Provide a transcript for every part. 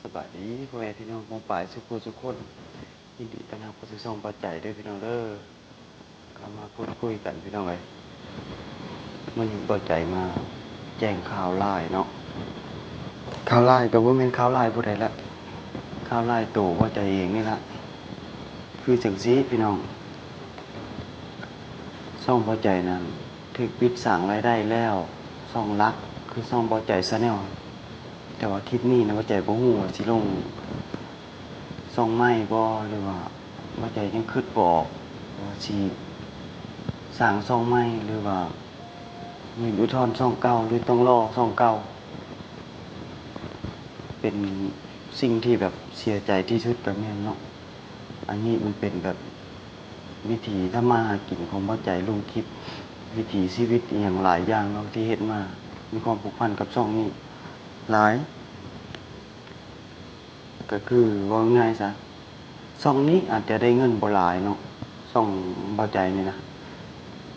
ສະບາຍດີພໍ່ແມ່ພີ່ນ້ອງປ້ອງປາຍສູ່ຜູ້ສູ່ຄົນ, ຍິນດີຕ້ອນຮັບເຂົ້າສູ່ຊ່ອງເບົາໃຈເດີພີ່ນ້ອງເດີ. ເຂົ້າມາພູດຄຸຍກັນພີ່ນ້ອງເອີຍ. ມື້ນີ້ເບົາໃຈມາແຈ້ງຂ່າວຮ້າຍເນາະ, ຂ່າວຮ້າຍກໍບໍ່ແມ່ນຂ່າວຮ້າຍຜູ້ໃດລະ, ຂ່າວຮ້າຍໂຕເບົາໃຈເອງນີ້ລະ. ຄືຈັ່ງຊີ້ພີ່ນ້ອງ, ຊ່ອງເບົາໃຈນັ້ນຖືກປິດສ້າງລາຍໄດ້ແລ້ວ ສອງຫຼັກ ຄືຊ່ອງເບົາໃຈ Channel. ແຕ່ວ່າຄລິບນີ້ນະ ເບົາໃຈບໍ່ຮູ້ວ່າຊິລົງຊ່ອງໃໝ່ບໍ່ ຫຼືວ່າເບົາໃຈຍັງຄິດບໍ່ອອກວ່າຊິສ້າງຊ່ອງໃໝ່ ຫຼືວ່າຍັງຢູ່ທ່ອນຊ່ອງເກົ່າ ຫຼືຕ້ອງລໍຊ່ອງເກົ່າ. ເປັນສິ່ງທີ່ແບບເສຍໃຈທີ່ສຸດກໍແມ່ນເນາະ. ອັນນີ້ມັນເປັນແບບວິຖີທຳມາຫາກິນຂອງເບົາໃຈ, ລົງຄລິບວິຖີຊີວິດອີ່ຫຍັງຫຼາຍຢ່າງເນາະ ທີ່ເຮັດມາ, ມີຄວາມຜູກພັນກັບຊ່ອງນີ້ຫຼາຍ. ກໍຄືເວົ້າງ່າຍຊະ ຊ່ອງນີ້ອາດຈະໄດ້ເງິນບໍ່ຫຼາຍເນາະ, ຊ່ອງເບົາໃຈນີ້ນະ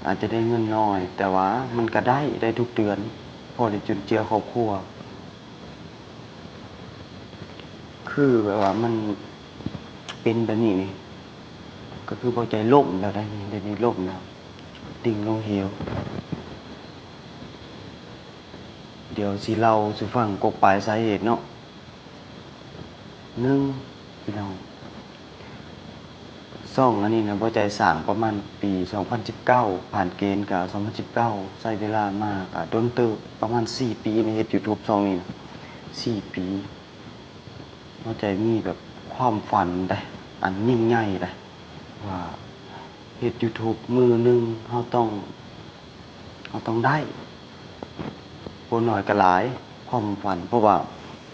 ອາດຈະໄດ້ເງິນໜ້ອຍ ແຕ່ວ່າມັນກໍໄດ້ ໄດ້ທຸກເດືອນ ພໍໄດ້ຈຸນເຈືອຄອບຄົວ. ຄືແບບວ່າມັນເປັນແບບນີ້ນີ້ ກໍຄືເບົາໃຈລົ້ມແລ້ວໄດ໋ນີ້, ດຽວນີ້ລົ້ມແລ້ວ, ດິ້ງລົງເຫວ. ດຽວຊິເລົ່າສູ່ຟັງກົກປາຍສາເຫດເນາະ. ໜຶ່ງ ພີ່ນ້ອງ, ຊ່ອງອັນນີ້ນະ ເບົາໃຈສ້າງປະມານປີສອງພັນສິບເກົ້າ ຜ່ານເກນກະສອງພັນສິບເກົ້າ ໃຊ້ເວລາມາກະດົນເຕີບ ປະມານສີ່ປີນະ ເຮັດ YouTube ຊ່ອງນີ້ນະ ສີ່ປີ. ເບົາໃຈມີແບບຄວາມຝັນໄດ໋ ອັນຍິ່ງໃຫຍ່ໄດ໋ ວ່າເຮັດ YouTube ມື້ໜຶ່ງເຮົາຕ້ອງ ເຮົາຕ້ອງໄດ້ ບໍ່ໜ້ອຍກໍຫຼາຍ ຄວາມຝັນ. ເພາະວ່າ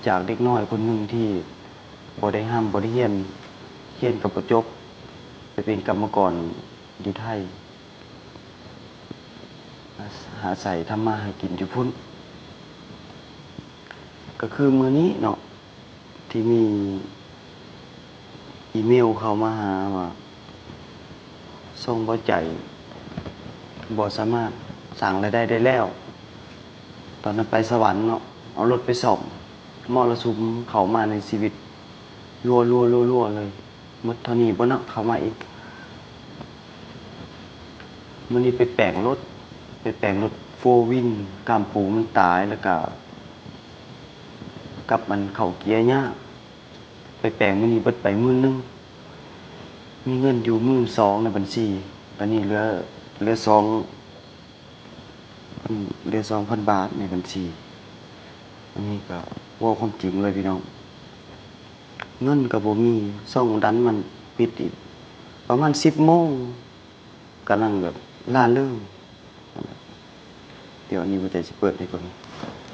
ຈາກເດັກນ້ອຍຄົນໜຶ່ງທີ່ບໍ່ໄດ້ຮ່ຳບໍ່ໄດ້ຮຽນ, ຮຽນກໍບໍ່ຈົບ, ໄປເປັນກຳມະກອນຢູ່ໄທ, ອາໄສທຳມາຫາກິນຢູ່ພຸ້ນ. ກໍຄືມື້ນີ້ເນາະ ທີ່ມີອີເມວເຂົ້າມາຫາວ່າ ຊ່ອງເບົາໃຈບໍ່ສາມາດສ້າງລາຍໄດ້ໄດ້ແລ້ວ. ຕອນນັ້ນໄປສະຫວັນເນາະ, ເອົາລົດໄປສ້ອມ, ມໍລະສຸມເຂົ້າມາໃນຊີວິດ ລົວໆໆໆເລີຍ. ໝົດເທົ່ານີ້ບໍ່ເນາະ, ເຂົ້າມາອີກ. ມື້ນີ້ໄປແປງລົດ, ໄປແປງລົດໂຟວິນ, ກ້າມປູມັນຕາຍ, ແລ້ວກະກັບອັນເຂົ້າເກຍຍາກ. ໄປແປງມື້ນີ້ເບິດໄປໝື່ນໜຶ່ງ, ມີເງິນຢູ່ໝື່ນສອງໃນບັນຊີ, ຕອນນີ້ເຫຼືອ ເຫຼືອສອງ ເຫຼືອສອງພັນບາດໃນບັນຊີ. ອັນນີ້ກໍເວົ້າຄວາມຈິງເລີຍພີ່ນ້ອງ, ເງິນກໍບໍ່ມີ, ຊ່ອງດັນມັນປິດອີກ ປະມານສິບໂມງ. ກຳລັງແບບລ່າເລີງ. ດຽວນີ້ບໍ່ໃຈຊິເປີດໃຫ້ເບິ່ງ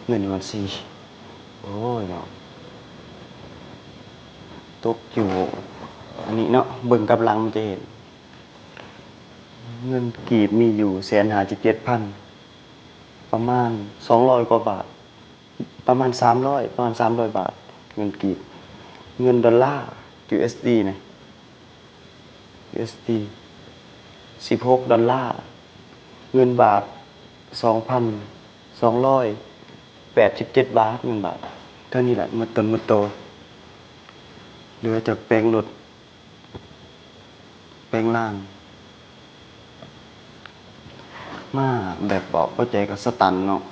ເງິນຢູ່ບັນຊີ. ໂອ້ຍເນາະ, ຕົກຢູ່ອັນນີ້ເນາະ, ເບິ່ງກັບຫຼັງມັນຈະເຫັນ. ເງິນກີບມີຢູ່ແສນຫ້າສິບເຈັດພັນ, ປະມານສອງຮ້ອຍກວ່າບາດ. ປະມານສາມຮ້ອຍ ປະມານສາມຮ້ອຍບາດ ເງິນກີບ. ເງິນດອນລາ USD ນະ USD ສິບຫົກດອນລາ, ເງິນບາດ ສອງພັນສອງຮ້ອຍແປດສິບເຈັດບາດ ເງິນບາດ. ເທົ່ານີ້ແຫຼະ ໝົດຕົນໝົດໂຕ, ເຫຼືອຈາກແປງລົດ ແປງຮ່າງມາແບບເວົ້າບໍ່ແຈກໍສະຕັນເນາະ,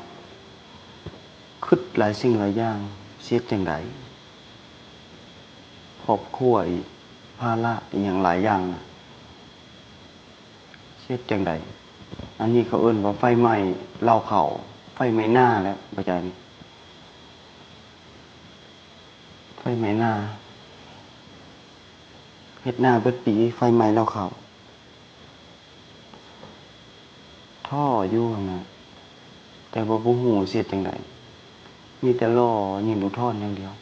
ຄິດຫຼາຍສິ່ງຫຼາຍຢ່າງ ຊິເຮັດຈັ່ງໃດ? ຄອບຄົວອີກ ພາລະອີ່ຫຍັງຫຼາຍຢ່າງນະ ຊິເຮັດຈັ່ງໃດ? ອັນນີ້ເຂົາເອີ້ນວ່າໄຟໄໝ້ເລົ້າເຂົ້າ ໄຟໄໝ້ນາແຫຼະ ບໍ່ໃຈນີ້. ໄຟໄໝ້ນາ, ເຮັດນາເບິດປີ ໄຟໄໝ້ເລົ້າເຂົ້າ. ທໍ້ຢູ່ຫັ້ນນະ, ແຕ່ວ່າບໍ່ຮູ້ຊິເຮັດຈັ່ງໃດ, ມີແຕ່ລໍຍື່ນອຸທອນຢ່າງດຽວ.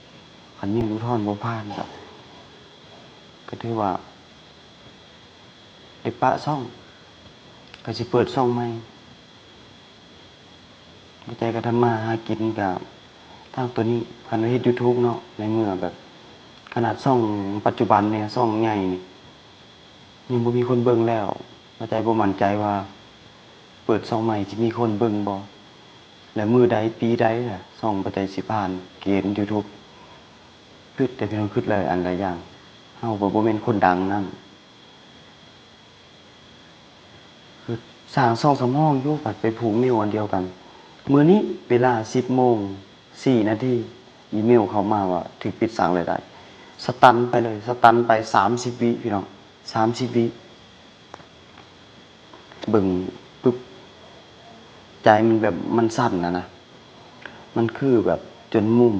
ຄັນຍື່ນອຸທອນບໍ່ຜ່ານກໍ ກໍຖືວ່າໄດ້ປະຊ່ອງ, ກໍຊິເປີດຊ່ອງໃໝ່. ເຂົ້າໃຈ ການທຳມາຫາກິນກະທາງໂຕນີ້, ຄັນວ່າເຮັດ YouTube ເນາະ, ໃນເມື່ອແບບຂະໜາດຊ່ອງປັດຈຸບັນນີ້ ຊ່ອງໃຫຍ່ນີ້ ຍັງບໍ່ມີຄົນເບິ່ງແລ້ວ, ເຂົ້າໃຈ ບໍ່ໝັ້ນໃຈວ່າເປີດຊ່ອງໃໝ່ຊິມີຄົນເບິ່ງບໍ່ ແລະ ມື້ໃດ ປີໃດລະ ຊ່ອງເຂົ້າໃຈ ຊິຜ່ານເກນ YouTube. ຄຶດແຕ່ພີ່ນ້ອງ ຄຶດຫຼາຍອັນຫຼາຍຢ່າງ. ເຮົາກໍບໍ່ແມ່ນຄົນດັງນຳ. ຄືສ້າງສອງສາມຫ້ອງຢູ່ ບັດໄປຜູກເມວອັນດຽວກັນ. ມື້ນີ້ເວລາສິບໂມງສີ່ນາທີ ອີເມວເຂົ້າມາວ່າຖືກປິດສ້າງລາຍໄດ້. ສະຕັນໄປເລີຍ, ສະຕັນໄປສາມສິບວິພີ່ນ້ອງ, ສາມສິບວິ. ເບິ່ງປຶບ ໃຈມັນແບບມັນສັ່ນນະນະ, ມັນຄືແບບຈົນມຸມ.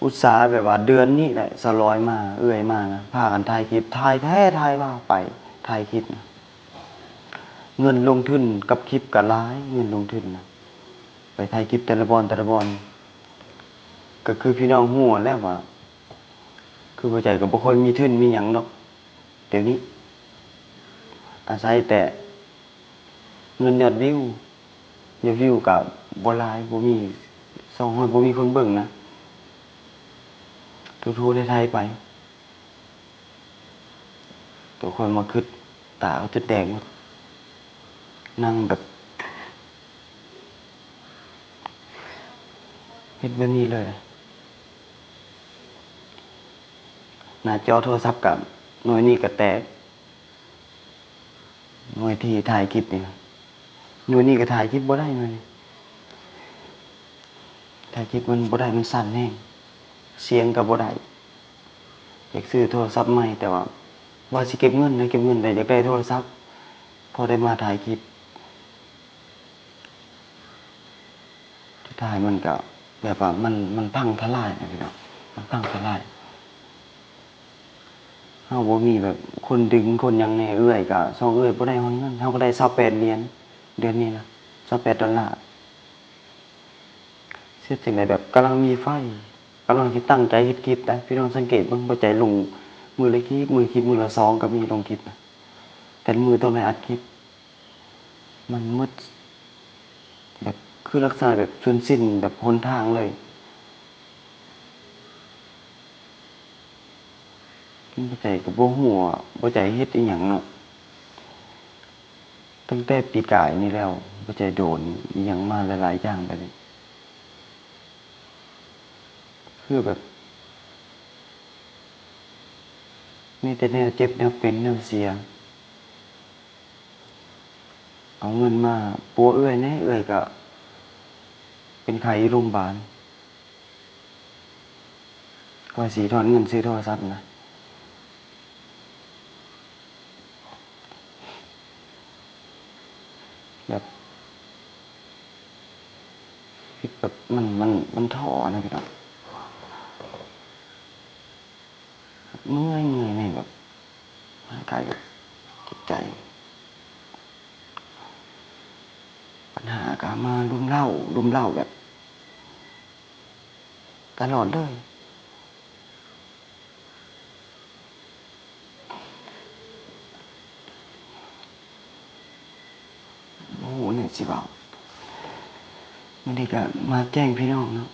ອຸດສາແບບວ່າເດືອນນີ້ແຫຼະ ສະຫຼອຍມາ ເອື້ອຍມານະ ພາກັນຖ່າຍຄລິບ, ຖ່າຍແທ້ຖ່າຍວ່າ ໄປຖ່າຍຄລິບນະ. ເງິນລົງທຶນກັບຄລິບກໍຫຼາຍ, ເງິນລົງທຶນນະ ໄປຖ່າຍຄລິບແຕ່ລະບ່ອນ ແຕ່ລະບ່ອນ. ກໍຄືພີ່ນ້ອງຮູ້ຫັ້ນແຫຼະວ່າ ຄືບໍ່ໃຈກໍບໍ່ຄ່ອຍມີທຶນມີຫຍັງດອກ ດຽວນີ້ ອາໄສແຕ່ເງິນຍອດວິວ, ຍອດວິວກໍບໍ່ຫຼາຍ ບໍ່ມີສອງຮ້ອຍ ບໍ່ມີຄົນເບິ່ງນະ. ໂທໆ ໄທໆ ໄປ. ຕົວຂ້ອຍມາຄຶດ ຕາກໍຈົນແດງ ນັ່ງແບບເຮັດແບບນີ້ເລີຍ. ໜ້າຈໍໂທລະສັບກໍໜ່ວຍນີ້ກໍແຕກ, ໜ່ວຍທີ່ຖ່າຍຄລິບນີ້ນະ. ໜ່ວຍນີ້ກໍຖ່າຍຄລິບບໍ່ໄດ້ ໜ່ວຍນີ້ຖ່າຍຄລິບມັນບໍ່ໄດ້ ມັນສັ່ນແຮງ, ສຽງກໍບໍ່ໄດ້. ຢາກຊື້ໂທລະສັບໃໝ່ ແຕ່ວ່າ ວ່າຊິເກັບເງິນນະ ເກັບເງິນ ແຕ່ຢາກໄດ້ໂທລະສັບ ພໍໄດ້ມາຖ່າຍຄລິບ. ສຸດທ້າຍມັນກໍແບບວ່າມັນ ມັນພັງທະລາຍນະພີ່ນ້ອງ, ມັນພັງທະລາຍ. ເຮົາບໍ່ມີແບບຄົນດຶງຄົນຫຍັງແດ່, ເອື້ອຍກໍ ສອງເອື້ອຍບໍ່ໄດ້ຮອດເງິນ, ເຮົາກໍໄດ້ຊາວແປດຫຼຽນເດືອນນີ້ນະ, ຊາວແປດດອນລາ. ເຮັດຈັ່ງໃດ ແບບກຳລັງມີໄຟ ກຳລັງຊິຕັ້ງໃຈເຮັດຄລິບໄດ໋. ພີ່ນ້ອງສັງເກດເບິ່ງ ບໍ່ໃຈລົງມື້ລະຄລິບ, ມື້ຄລິບມື້ລະສອງກໍມີລົງຄລິບນະ, ແຕ່ລະມື້ຕ້ອງໄດ້ອັດຄລິບ. ມັນໝົດ ແບບຄືລັກສະນະແບບສູນສິ້ນແບບຫົນທາງເລີຍ. ບໍ່ໃຈກໍບໍ່ຮູ້ວ່າ ບໍ່ໃຈເຮັດອີ່ຫຍັງເນາະ. ຕັ້ງແຕ່ປີກາຍນີ້ແລ້ວ ບໍ່ໃຈໂດນອີ່ຫຍັງມາຫຼາຍໆຢ່າງແບບນີ້. ຄືແບບ ມີແຕ່ແນວເຈັບ ແນວເປັນ ແນວເສຍ. ເອົາເງິນມາປົວເອື້ອຍແດ່, ເອື້ອຍກໍເປັນໄຂ້ຢູ່ໂຮງບານ. ກວ່າຊິຖອນເງິນຊື້ໂທລະສັບນະ ແບບ ຄິດແບບມັນ ມັນ ມັນທໍ້ນະພີ່ນ້ອງ. ເມື່ອຍ ເມື່ອຍໃນແບບຮ່າງກາຍກັບຈິດໃຈ. ບັນຫາກໍມາລຸມເລົ້າ ລຸມເລົ້າແບບຕະຫຼອດເລີຍ. ບໍ່ຮູ້ແນວຊິເວົ້າ. ມື້ນີ້ກໍມາແຈ້ງພີ່ນ້ອງເນາະ,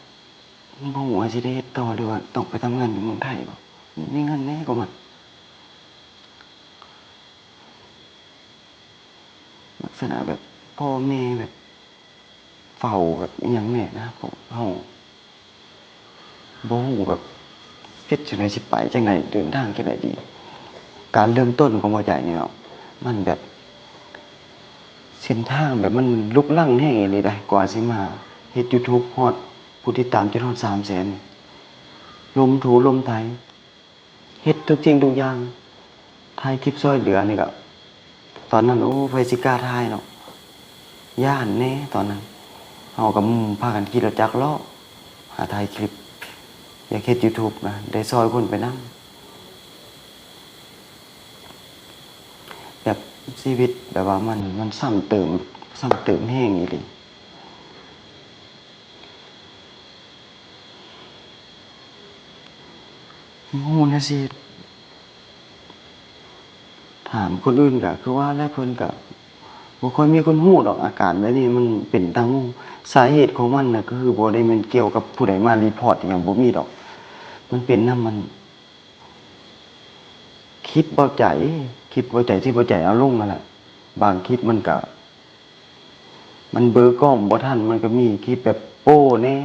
ບໍ່ຮູ້ວ່າຊິໄດ້ເຮັດຕໍ່ ຫຼືວ່າຕ້ອງໄປທຳງານຢູ່ເມືອງໄທບໍ? ມີເງິນແດ່ກໍມັນ ລັກສະນະແບບພໍ່ແມ່ແບບເຝົ້າແບບອີ່ຫຍັງແດ່ນະ, ເຮົາ ເຮົາບໍ່ຮູ້ແບບເຮັດຈັ່ງໃດ ຊິໄປຈັ່ງໃດ ເດີນທາງຈັ່ງໃດດີ. ການເລີ່ມຕົ້ນຂອງຫົວໃຈນີ້ເນາະ ມັນແບບ ເສັ້ນທາງແບບມັນລຸກລັງແຮງອີ່ຫຼີໃດ໋. ກວ່າຊິມາເຮັດຢູທູບຮອດ ຜູ້ຕິດຕາມຈົນຮອດສາມແສນ ລົ້ມຖູລົ້ມໄຖ ເຮັດທຸກສິ່ງທຸກຢ່າງ, ຖ່າຍຄລິບຊ່ອຍເຫຼືອນີ້ກໍ ຕອນນັ້ນ ໂອ້ ໃຜຊິກ້າຖ່າຍເນາະ, ຢ້ານແດ່ຕອນນັ້ນ. ເຮົາກັບໝູ່ພາກັນຂີ່ລົດຈັກເລາະຫາຖ່າຍຄລິບ, ຢາກເຮັດຢູທູບນະ ໄດ້ຊ່ອຍຄົນໄປນຳ. ແບບຊີວິດແບບວ່າມັນ ມັນຊ້ຳເຕີມ ຊ້ຳເຕີມແຮງອີ່ຫຼີ. ບໍ່ຮູ້ແນວຊິຖາມຄົນອື່ນ ກໍຄືວ່າແຫຼະ ເພິ່ນກໍບໍ່ຄ່ອຍມີຄົນຮູ້ດອກ. ອາການແບບນີ້ມັນເປັນຕາງູ. ສາເຫດຂອງມັນນະ ກໍຄືບໍ່ໄດ້ແມ່ນກ່ຽວກັບຜູ້ໃດມາຣີພອດອີ່ຫຍັງ ບໍ່ມີດອກ. ມັນເປັນນຳມັນ ຄລິບເວົ້າໃຈ ຄລິບເວົ້າໃຈທີ່ເວົ້າໃຈເອົາລົງນັ້ນແຫຼະ. ບາງຄລິບມັນກະ ມັນເບີກ້ອງບໍ່ທັນ, ມັນກະມີຄລິບແບບໂປ້ແດ່,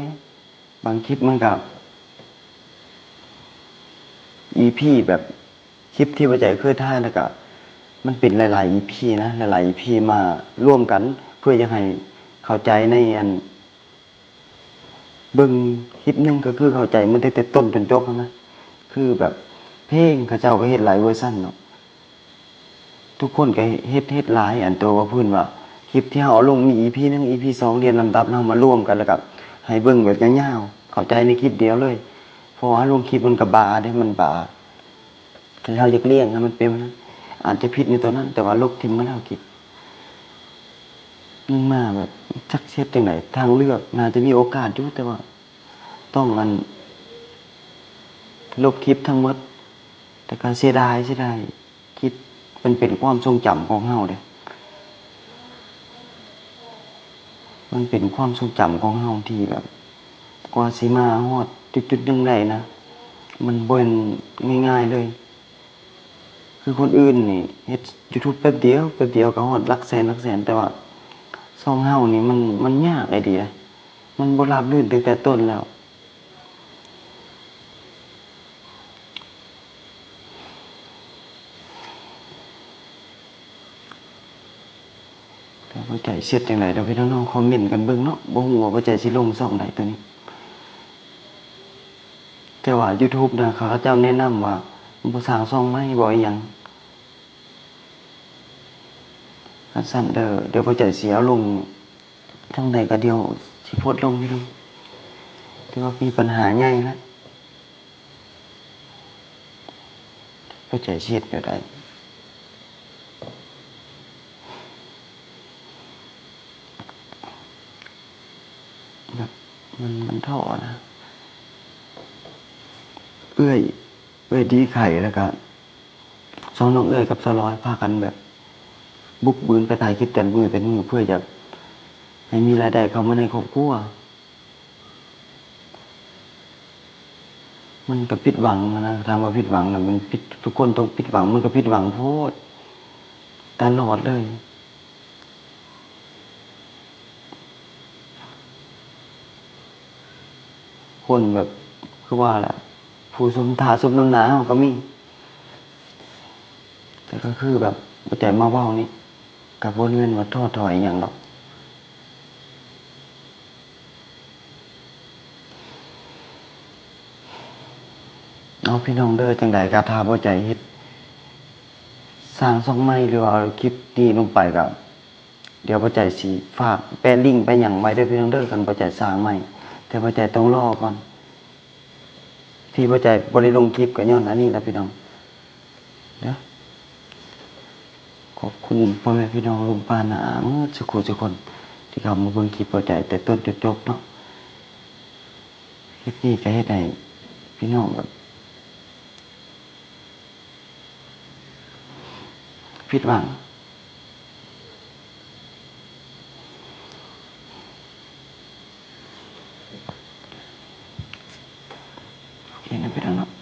ບາງຄລິບມັນກະ ອີພີແບບ ຄລິບທີ່ບໍ່ໃຈເຄີຍຖ່າຍ ແລ້ວກະມັນເປັນຫຼາຍໆອີພີນະ ຫຼາຍໆອີພີມາລວມກັນ ເພື່ອຢາກໃຫ້ເຂົ້າໃຈໃນອັນ ເບິ່ງຄລິບໜຶ່ງກໍຄືເຂົ້າໃຈມັນຕັ້ງແຕ່ຕົ້ນຈົນຈົບຫັ້ນນະ ຄືແບບເພງເຂົາເຈົ້າກໍເຮັດຫຼາຍເວີຊັນເນາະ ທຸກຄົນກໍເຮັດ ເຮັດຫຼາຍ ອັນໂຕວ່າເພິ່ນວ່າ ຄລິບທີ່ເຮົາເອົາລົງມີອີພີໜຶ່ງ ອີພີສອງ ລຽນລຳດັບ ເຮົາມາລວມກັນ ແລ້ວກໍໃຫ້ເບິ່ງແບບຍາວໆ ເຂົ້າໃຈໃນຄລິບດຽວເລີຍ ເພາະວ່າເຮົາລົງຄລິບມັນກໍບາເດ້ ມັນບາ ຄັນເຮົາຢາກລຽງໃຫ້ມັນເປັນ ອາດຈະຜິດໃນຕົວນັ້ນ ແຕ່ວ່າລົບຖິ້ມໝົດແລ້ວຄລິບ ຍັງມາແບບ ຈັກຊິເຮັດຈັ່ງໃດ ທາງເລືອກ ໜ້າຈະມີໂອກາດຢູ່ ແຕ່ວ່າຕ້ອງອັນ ລົບຄລິບທັງໝົດ ແຕ່ກໍເສຍດາຍ ເສຍດາຍ ຄລິບມັນເປັນຄວາມຊົງຈຳຂອງເຮົາເດ້ ມັນເປັນຄວາມຊົງຈຳຂອງເຮົາທີ່ແບບ ກວ່າຊິມາຮອດຈຸດໆໜຶ່ງໄດ້ນະ ມັນບໍ່ແມ່ນງ່າຍໆເລີຍ ຄືຄົນອື່ນນີ້ເຮັດຢູທູບແປັບດຽວ ແປັບດຽວກໍຮອດຫຼັກແສນ ຫຼັກແສນ ແຕ່ວ່າຊ່ອງເຮົານີ້ມັນ ມັນຍາກອີ່ຫຼີເດ້ ມັນບໍ່ລາບລື່ນຕັ້ງແຕ່ຕົ້ນແລ້ວ. ແຕ່ບໍ່ໃຈຊິເຮັດຈັ່ງໃດດອກພີ່ນ້ອງເນາະ ຄອມເມັນກັນເບິ່ງເນາະ ບໍ່ຮູ້ວ່າບໍ່ໃຈຊິລົງຊ່ອງໃດໂຕນີ້ ແຕ່ວ່າຢູທູບນະ ເຂົາເຈົ້າແນະນຳວ່າບໍ່ສ້າງຊ່ອງໃໝ່ ບໍ່ອີ່ຫຍັງ ຄັນຊັ້ນເດີ ດຽວບໍ່ໃຈຊິເອົາລົງ ຈັ່ງໃດກໍດຽວຊິໂພສລົງຢູ່ ແຕ່ວ່າມີບັນຫາໃຫຍ່ລະ ບໍ່ໃຈຊິເຮັດແນວໃດ ແບບມັນ ມັນທໍ້ນະ ເອື້ອຍ ເອື້ອຍດີໄຂ່ ແລ້ວກະ ສອງນ້ອງເອື້ອຍກັບສາວລອຍພາກັນແບບບຸກບືນໄປຖ່າຍຄລິບແຕ່ລະມື້ແຕ່ລະມື້ ເພື່ອຢາກໃຫ້ມີລາຍໄດ້ເຂົ້າມາໃນຄອບຄົວ ມັນກໍຜິດຫວັງນະ ຖາມວ່າຜິດຫວັງນະ ມັນຜິດ ທຸກຄົນຕ້ອງຜິດຫວັງ ມັນກໍຜິດຫວັງໂພດຕະຫຼອດເລີຍ. ຄົນແບບ ຄືວ່າແຫຼະ ຜູ້ຊົມຖ້າຊົມນຳໜ້າເຮົາກໍມີ ແຕ່ກໍຄືແບບບໍ່ໃຈມາເວົ້ານີ້ ກໍບໍ່ແມ່ນວ່າທໍ້ຖອຍອີ່ຫຍັງດອກ ເອົາ ພີ່ນ້ອງເດີ ຈັ່ງໃດກໍຖ້າບໍ່ໃຈເຮັດ ສ້າງຊ່ອງໃໝ່ ຫຼືວ່າເອົາຄລິບນີ້ລົງໄປກໍ ດຽວບໍ່ໃຈຊິຝາກແປະລິ້ງແປະຫຍັງໄວ້ເດີພີ່ນ້ອງເດີ ຄັນບໍ່ໃຈສ້າງໃໝ່ ແຕ່ບໍ່ໃຈຕ້ອງລໍກ່ອນ ທີ່ບໍ່ໃຈບໍ່ໄດ້ລົງຄລິບກໍຍ້ອນອັນນີ້ລະພີ່ນ້ອງເດີ. ຂອບຄຸນພໍ່ແມ່ພີ່ນ້ອງລຸງປ້ານ້າອາໝົດສູ່ຜູ້ສູ່ຄົນ ທີ່ເຂົ້າມາເບິ່ງຄລິບບໍ່ໃຈແຕ່ຕົ້ນຈົນຈົບເນາະ. ຄລິບນີ້ກໍເຮັດໃຫ້ພີ່ນ້ອງແບບ ຜິດຫວັງ. ໂອເຄນະພີ່ນ້ອງເນາະ.